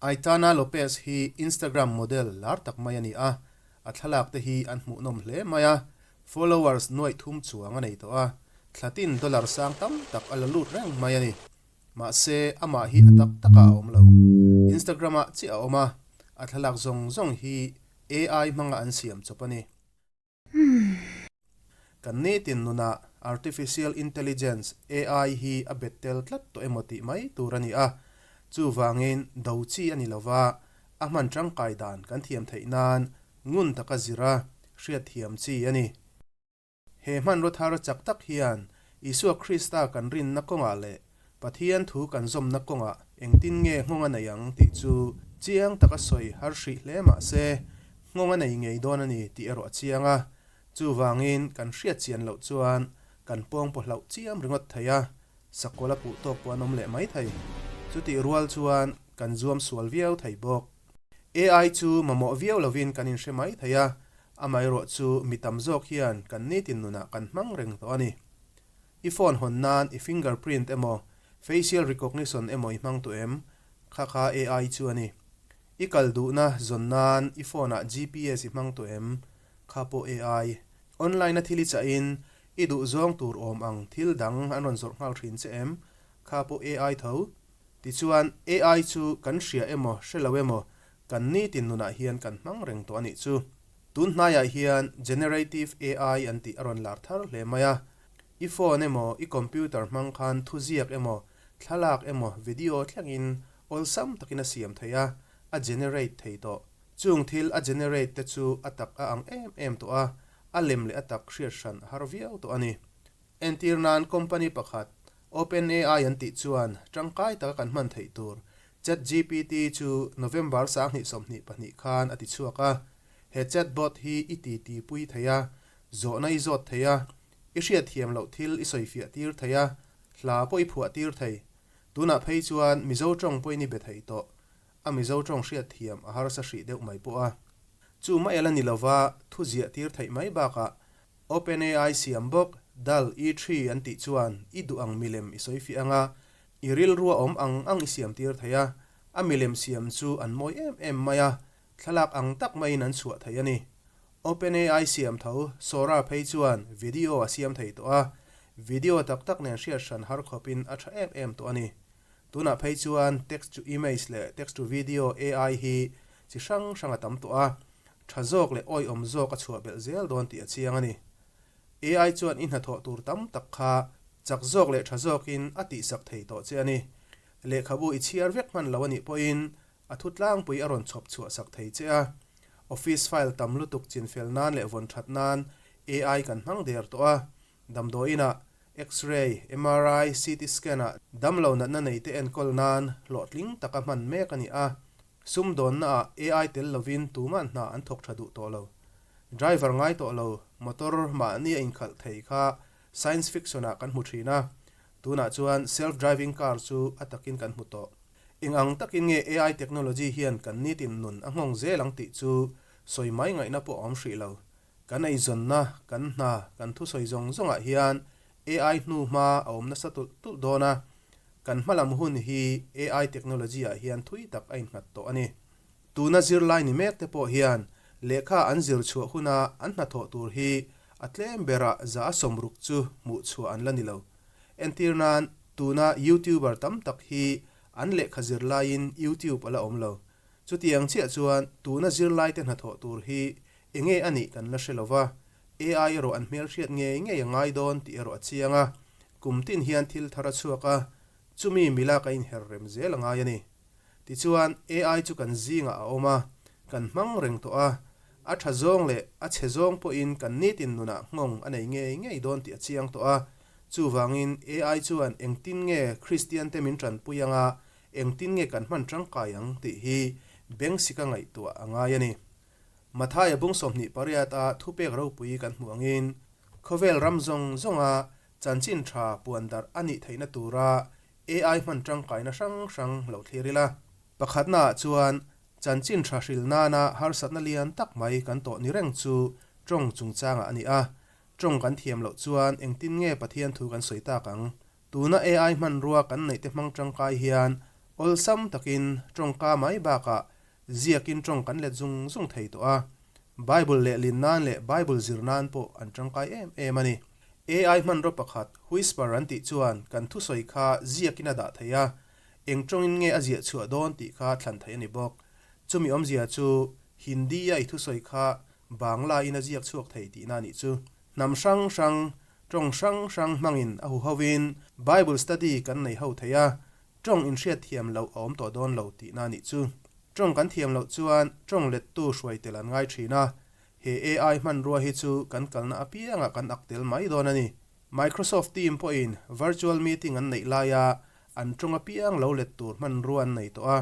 Aitana Lopez hi Instagram model lar tak mai a ni a, a thlalak te hi an hmuhnawm hle mai a, followers nuaih thum chuang a nei tawh a, thla tin dollar sang tam tak a la lut reng mai a ni. Mahse, amah hi a tak takah a awm lo. Instagram-ah chiah a awm a, a thlalak zawng zawng hi AI hmanga an siam chawp a ni. Kan nitin nunah Artificial Intelligence, AI, hi a bet tel tlat tawh emaw tih mai tur a ni a. Chuvangin do chi a ni lova, a hman tangkai dan kan thiam theih nan ngun taka zira hriatthiam chi a ni. He hmanraw thar chak tak hian Isua Krista kan rinna kawngah leh Pathian thu kan zawmna kawngah engtin nge nghawng a nei ang tih chu chiang taka sawi har hrih hle mah se, nghawng a nei ngei dawn a ni tih erawh a chiang a. Chuvangin kan hriat chian loh chuan kan pawng pawh hlauh chiam ringawt thei a, sakawlh a puh tawk pawh an awm leh mai thei. Chutih rual chuan kan zuam sual viau thei bawk. AI chu mamawh viau lovin kan inhre mai thei a, amaherawh chu mi tam zawk hian kan nitin nunah kan hmang reng tawh a ni. I phone hawn nan i fingerprint emaw facial recognition emaw i hmang tawh em? Kha kha AI chu a ni. I kal duhna zawn nan i phone ah GPS i hmang tawh em? Kha pawh AI. Online a thil i chahin i duh zawng tur awm ang thil dang an rawn zawrh nghal thin che em? Kha pawh AI tho. Tichuan AI chu kan hria emaw hre lo emaw kan nitin nunah hian kan hmang reng tawh a nih chu. Tun hnaiah hian Generative AI an tih a rawn lar thar hle mai a. I phone emaw i computer hmang khan thuziak emaw, thlalak emaw, video thlengin awlsam takin a siam thei a, a generate thei tawh. Chung thil a generate te chu a tak a ang em em tawh a, a lem leh a tak hriat hran a har viau tawh a ni. Entir nan company pakhat, OpenAI an tih chuan tangkai taka kan hman theih tur ChatGPT chu November 2022 khan a ti chhuak a. He chatbot hi i titi pui thei a, zawhna i zawt thei a, i hriatthiam loh thil i sawifiah tir thei a, hla pawh i phuah tir thei. Tunah phei chuan Mizo tawng pawhin i be thei tawh. A Mizo tawng hriatthiam a harsa hrih deuh mai pawh a. Chu mai ala ni lova thu ziah tir theih mai bakah OpenAI siam bawk Dal E three an tih chuan i duh ang milem i sawifiah ang a, i rilrua awm ang ang i siam tir thei a, a milem siam chu an mawi em em mai a, thlalak ang tak maiin an chhuah thei a ni. OpenAI siam tho Sora phei chuan video a siam thei tawh a, video tak tak nen hriat hran har khawpin a tha em em tawh a ni. Tunah phei chuan text to image leh text to video AI hi chi hrang hrang a tam tawh a, tha zawk leh awihawm zawk a chhuah belh zel dawn tih a chiang a ni. AI chuan i hnathawh tur tam tak kha chak zawk leh tha zawkin a tihsak thei tawh che a ni. Lehkhabu i chhiar vek hman lo a nih pawhin a thu tlangpui a rawn chhawp chhuah sak thei che a. Office file tam lutuk chinfel nan leh vawn that nan AI kan hmang der tawh a. Damdawiinah X-ray, MRI, CT scan-ah damlo natna neite enkawl nan hlawhtling taka hman mek a ni a. Sumdawnnaah AI tel lovin tuma'n hna an thawk tha duh tawh lo. Driver ngai tawh lo, motor mahni a inkhalh thei kha science fiction-ah kan hmu thin a, tunah chuan self-driving car chu a takin kan hmu tawh. Eng ang takin nge AI technology hian kan nitin nun a nghawng zel ang tih chu sawi mai ngaihna pawh a awm hrih lo. Kan eizawnna, kan hna, kan thusawi zawng zawngah hian AI hnu hma a awm nasa tulh tulh dawn a, kan hmalam hun hi AI technology ah hian thui tak a innghat tawh a ni. Tuna zirlai ni mek te pawh hian lehkha an zir chhuah huna an hnathawh tur hi a tlem berah za a sawmruk chu hmuh chhuah an la ni lo. Entir nan, tuna YouTuber tam tak hi an lehkha zirlaiin YouTube a la awm lo. Chutiang chiah chuan tuna zirlaite hnathawh tur hi enge a nih kan la hre lo va, AI erawh an hmelhriat ngei ngei a ngai dawn tih erawh a chiang a, kum tin hian thil thar a chhuak a, chumi milak a inher rem zel a ngai a ni. Tichuan, AI chu kan zingah a awm a, kan hmang reng tawh a, a tha zawng leh a chhe zawng pawhin kan nitin nunah nghawng a nei ngei ngei dawn tih a chiang tawh a, chuvangin AI chuan engtin nge Kristiante min tanpui anga engtin nge kan hman tangkai ang tih hi bengsika ngaihtuah a ngai a ni. Mathaia bung 28 a thupek ropui kan hmuh angin, khawvel ram zawng zawnga chanchin tha puan darh a nih theihna tura AI hman tangkaina hrang hrang lo thlir ila. Pakhatnaah chuan chanchin tha hril nana harsatna lian tak mai kan tawh ni reng chu tawng chungchangah a ni a. Tawng kan thiam loh chuan engtin nge Pathian thu kan sawi tak ang? Tuna AI hmanrua kan neihte hmang tangkai hian Awlsam takin tawngka mai bakah ziakin tawng kan let zung zung thei tawh a. Bible lehlin nan leh Bible zir nan pawh an tangkai em em a ni. AI hmanraw pakhat Whisper an tih chuan kan thusawi kha ziakin a dah thei a, eng tawngin nge a ziah chhuah dawn tih kha thlan theih a ni bawk. Chumi awmzia chu Hindi-a i thusawi kha Bangla-in a ziak chhuak thei tihna a nih chu. Hnam hrang hrang, tawng hrang hrang hmangin a huhoin Bible study kan nei ho thei a, tawng inhriat thiam loh a awm tawh dawn lo tihna a nih chu. Tawng kan thiam loh chuan tawng lettu hruai tel an ngai thin a, he AI hmanrua hi chu kan kalna apiangah kan ak tel mai dawn a ni. Microsoft team pawhin virtual meeting an neih laia an tawng apiang lo let tur hmanrua an nei tawh a,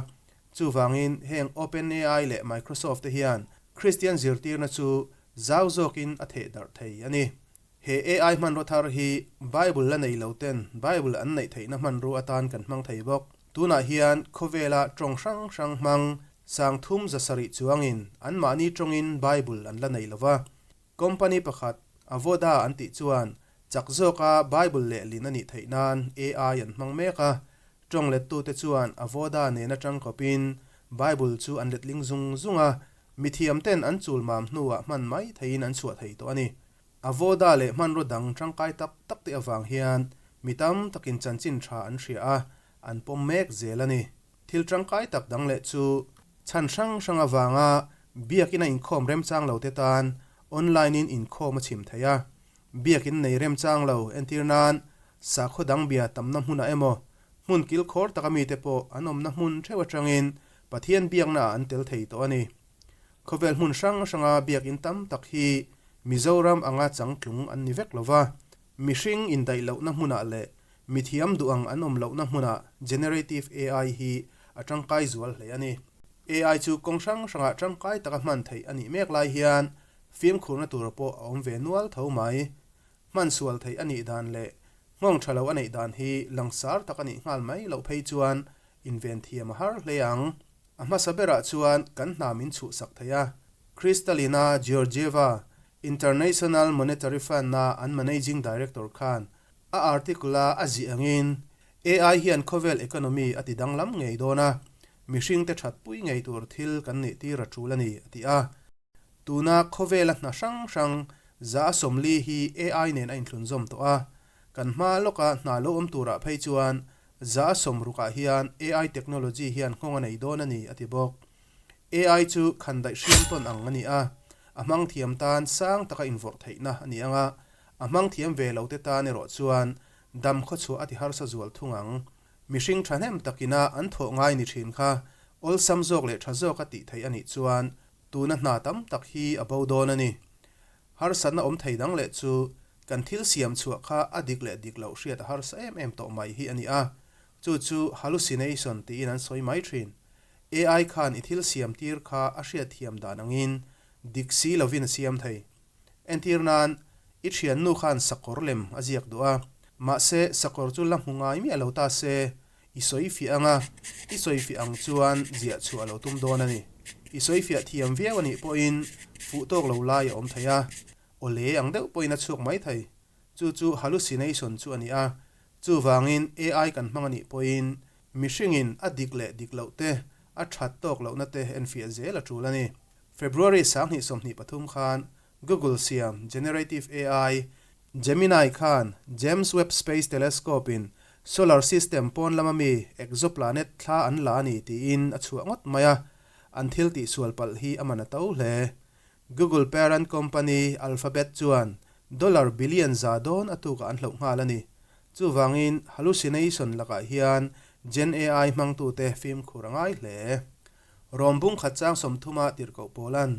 chuvangin heng OpenAI leh Microsoft te hian Kristian zirtirna chu zau zawkin a theh darh thei a ni. He AI hmanraw thar hi Bible la nei lo ten Bible an neih theihna hmanrua atan kan hmang thei bawk. Tunah hian khawvela tawng hrang hrang hmang 3000 chuangin anmahni tawngin Bible an la nei lo va. Company pakhat, Avoda an tih chuan chak zawka Bible lehlin a nih theih nan AI an hmang mek a. Tawng lettute chuan Avoda nena tangkawpin Bible chu an letling zung zung a, mithiamten an chul mam hnuah hman mai theiin an chhuah thei tawh a ni. Avoda leh hmanraw dang tangkai tak tak te avang hian mi tam takin chanchin tha an hria a, an pawm mek zel a ni. Thil tangkai tak dang leh chu chhan hrang hrang avanga biakina inkhawm remchang lo te tan online-in inkhawm a chhim thei a. Biakin nei remchang lo entir nan sakhaw dang bia tamna hmunah emaw hmun kilkhawr taka mite pawh an awmna hmun theuh atangin Pathian biaknaah an tel thei tawh a ni. Khawvel hmun hrang hranga biakin tam tak hi Mizoram anga changtlung an ni vek lo va, mihring indaih lohna hmunah leh mithiam duh ang an awm lohna hmunah generative AI hi a tangkai zual hle a ni. AI chu kawng hrang hrangah tangkai taka hman theih a nih mek lai hian fimkhurna tur pawh a awm ve nual tho mai. Hman sual theih a nih dan leh nghawng tha lo a neih dan hi langsar tak a nih nghal mai loh phei chuan inven thiam a har hle ang. A hmasa berah chuan kan hna min chhuhsak thei a, Kristalina Georgieva, International Monetary Fund-a an Managing Director khan a article-a a ziah angin AI hian khawvel economy a ti danglam ngei dawn a, mihringte thatpui ngei tur thil kan nih tir a tul a ni, a ti a. Tuna khawvela hna hrang hrang 40% hi AI nen a inthlunzawm tawh a, kan hma lawka hna lo awm turah phei chuan 60% hian AI technology hian nghawng a nei dawn a ni, a ti bawk. AI chu khandaih hriam tawn ang a ni a, a hmang thiam tan sang taka invawrh theihna a ni ang a, a hmang thiam ve lo te tan erawh chuan dam khawchhuah a ti harsa zual thung ang. Mihring thahnem takina an thawh ngai ni thin kha awlsam zawk leh tha zawka tih theih a nih chuan tuna hna tam tak hi a bo dawn a ni. Harsatna awm thei dang leh chu kan thil siam chhuah kha a dik leh dik loh hriat a harsa em em tawh mai hi a ni a, chu chu hallucination tiin an sawi mai thin. AI khan i thil siam tir kha a hriat thiam dan angin dik si lovin a siam thei. Entir nan, i thiannu khan sakawr lem a ziak duh a, mahse sakawr chu la hmu ngai miah lo ta se, I sawi fiah ang a, i sawi fiah ang chuan ziah chhuah a lo tum dawn a ni. I sawi fiah thiam viau a nih pawhin fuh tawk lo lai a awm thei a, aw le ang deuh pawhin a chhuak mai thei. Chu chu hallucination chu a ni a, chuvangin AI kan hmang a nih pawhin mihringin a dik leh dik loh te, a that tawk lohna te enfiah zel a tul a ni. February 2023 khan Google siam generative AI, Gemini khan James Webb Space Telescope-in solar system pawn lama mi exoplanet thla an la a ni tiin a chhuah ngawt mai a, an thil tihsual palh hi a man a to hle. Google parent company Alphabet chuan dollar billion za dawn a tukah an hloh nghal a ni. Chuvangin hallucination lakah hian Gen AI hmangtute fimkhur a ngai hle. Rawm bung khat chang 30-a tirhkoh pawlan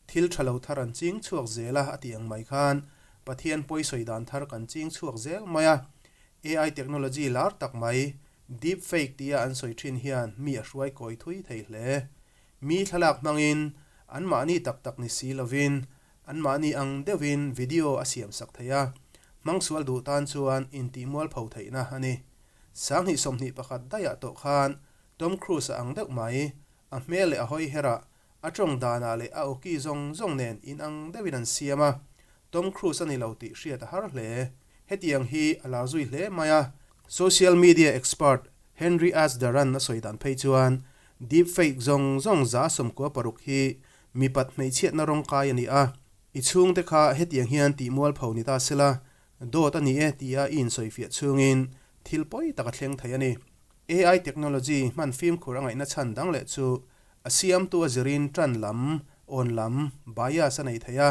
thil tha lo thar an ching chhuak zel a a tih ang mai khan Pathian pawisawi dan thar kan ching chhuak zel mai a. AI technology lar tak mai, deep fake tia an sawi thin hian mi a hruai kawi thui thei hle. Mi thlalak hmangin anmahni tak tak ni si lovin anmahni ang deuhin video a siam sak thei a, hmangsual duh tan chuan intihmualpho theihna a ni. 2021 daihah tawh khan Tom Cruise a ang deuh mai, a hmel leh a hawi herah, a tawng danah leh a awki zawng zawng nen inang deuhin an siam a, Tom Cruise a ni lo tih hriat a har hle. Hetiang hi a lar zui hle mai a. Social media expert Henry Asdaran a sawi dan phei chuan deepfake zawng zawng 96 hi mipat hmeichhiatna rawng kai a ni a. I chhungte kha hetiang hian tih mualpho ni ta sela, dawt a ni e tia i insawifiah chhungin thil pawi tak a thleng thei a ni. AI technology hman fimkhur a ngaihna chhan dang leh chu a siamtu a zirin tan lam, awn lam, bias a nei thei a.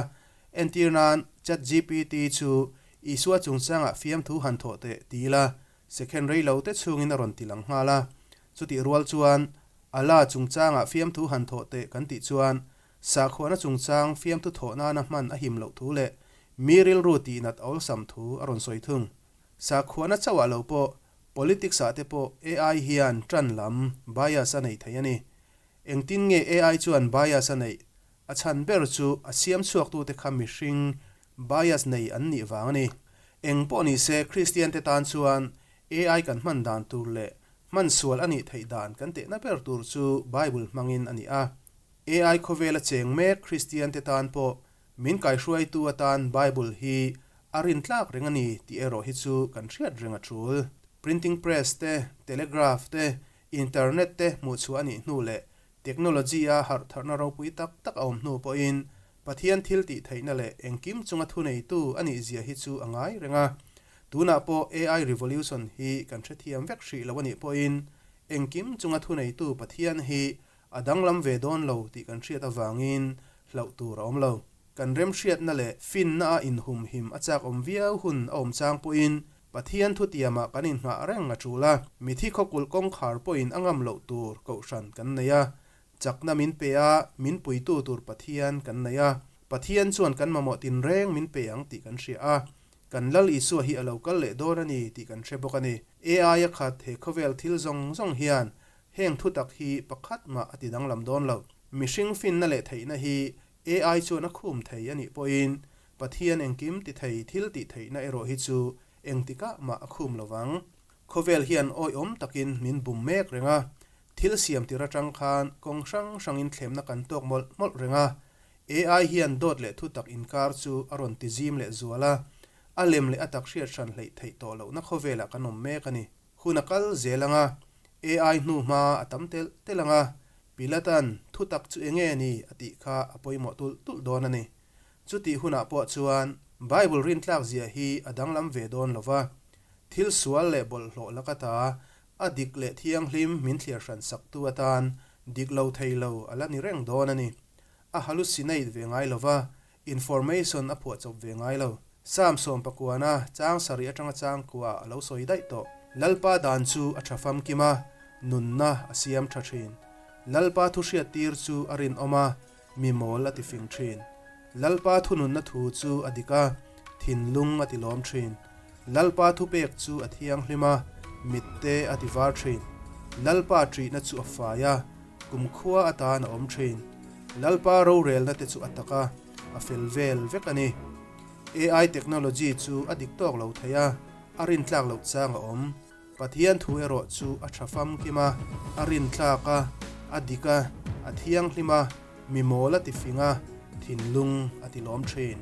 Entir nan, ChatGPT chu Isua chungchangah fiamthu han thawh teh ti ila, Second rei lo te chhungin a rawn ti lang nghal a. Chutih rual chuan, Allah chungchangah fiamthu han thawh teh kan tih chuan, sakhuana chungchang fiamthu thawh nana hman a him loh thu leh mi rilru tihnat a awlsam thu a rawn sawi thung. Sakhuana chauhah lo pawh, politics ah te pawh AI hian tan lam, bias, a nei thei a ni. Engtin nge AI chuan bias a neih? A chhan ber chu a siam chhuaktute kha mihring bias nei an nih vang a ni. Eng pawh ni se, Kristiante tan chuan AI kan hman dan tur leh hman sual a nih theih dan kan tehna ber tur chu Bible hmangin a ni a. AI khawvela cheng mek Kristiante tan pawh min kaihruaitu atan Bible hi a rintlak reng a ni tih erawh hi chu kan hriat reng a tul. Printing press te, telegraph te, internet te hmuhchhuah a nih hnu leh technology-a harhtharhna ropui tak tak a awm hnu pawhin Pathian thil tih theihna leh engkim chunga thuneitu a nih zia hi chu a ngai reng a. Tunah pawh AI revolution hi kan hrethiam vek hrih lo a nih pawhin engkim chunga thuneitu Pathian hi a danglam ve dawn lo tih kan hriat avangin hlauh tur a awm lo. Kan remhriatna leh finna a inhumhim a chak awm viau hun a awm chang pawhin Pathian thutiamah kan inngah reng a tul a, mithi khawkulh kawngkhar pawhin a ngam loh tur kohhran kan nei a, Chakna min pe a, min puitu tur Pathian kan nei a. Pathian chuan kan mamawh tinreng min pe ang tih kan hria a. Kan Lal Isua hi a lo kal leh dawn a ni tih kan hre bawk a ni. AI a khat he khawvel thil zawng zawng hian heng thutak hi pakhat mah a ti danglam dawn lo. Mihring finna leh theihna hi AI chuan a khum thei a nih pawhin Pathian engkim ti thei thil tih theihna erawh hi chu engtikah mah a khum lo vang. Khawvel hian awihawm takin min bum mek reng a, Thil siam tir atang khan kawng hrang hrangin thlemna kan tawk mawlh mawlh reng a, AI hian dawt leh thutak inkar chu a rawn ti zim leh zual a, a lem leh a tak hriat hran hleih theih tawh lohna khawvelah kan awm mek a ni. Hun a kal zel ang a, AI hnu hma a tam telh telh ang a, Pilatan thutak chu enge ni a tih kha a pawimawh tulh tulh dawn a ni. Chutih hunah pawh chuan Bible rintlak zia hi a danglam ve dawn lo va, thil sual leh bawlhhlawh lakata A dik leh thianghlim min thliar hran saktu atan dik lo thei lo a la ni reng dawn a ni. A hallucinate ve ngai lo va, information a phuahchawp ve ngai lo. Psalm sawmpakuana chang sarih atanga chang kuaah a lo sawi daih tawh. Lalpa dan chu a tha famkim a, nunna a siam tha thin. Lalpa thu hriattir chu a rinawm a, mi mawl a ti fing thin. Lalpa thununna thu chu a dik a, thinlung a ti lawm thin. Lalpa thupek chu a thianghlim a, mitte a ti var thin. Lalpa ṭihna chu a fai a, kumkhua atan a awm thin. Lalpa rorelna te chu a tak a, a fel vel vek a ni. AI technology chu a dik tawk lo thei a, a rintlak loh chang a awm. Pathian thu erawh chu a tha famkim a, a rintlak a, a dik a, a thianghlim a, mi mawl a ti fing a, thinlung a ti lawm thin.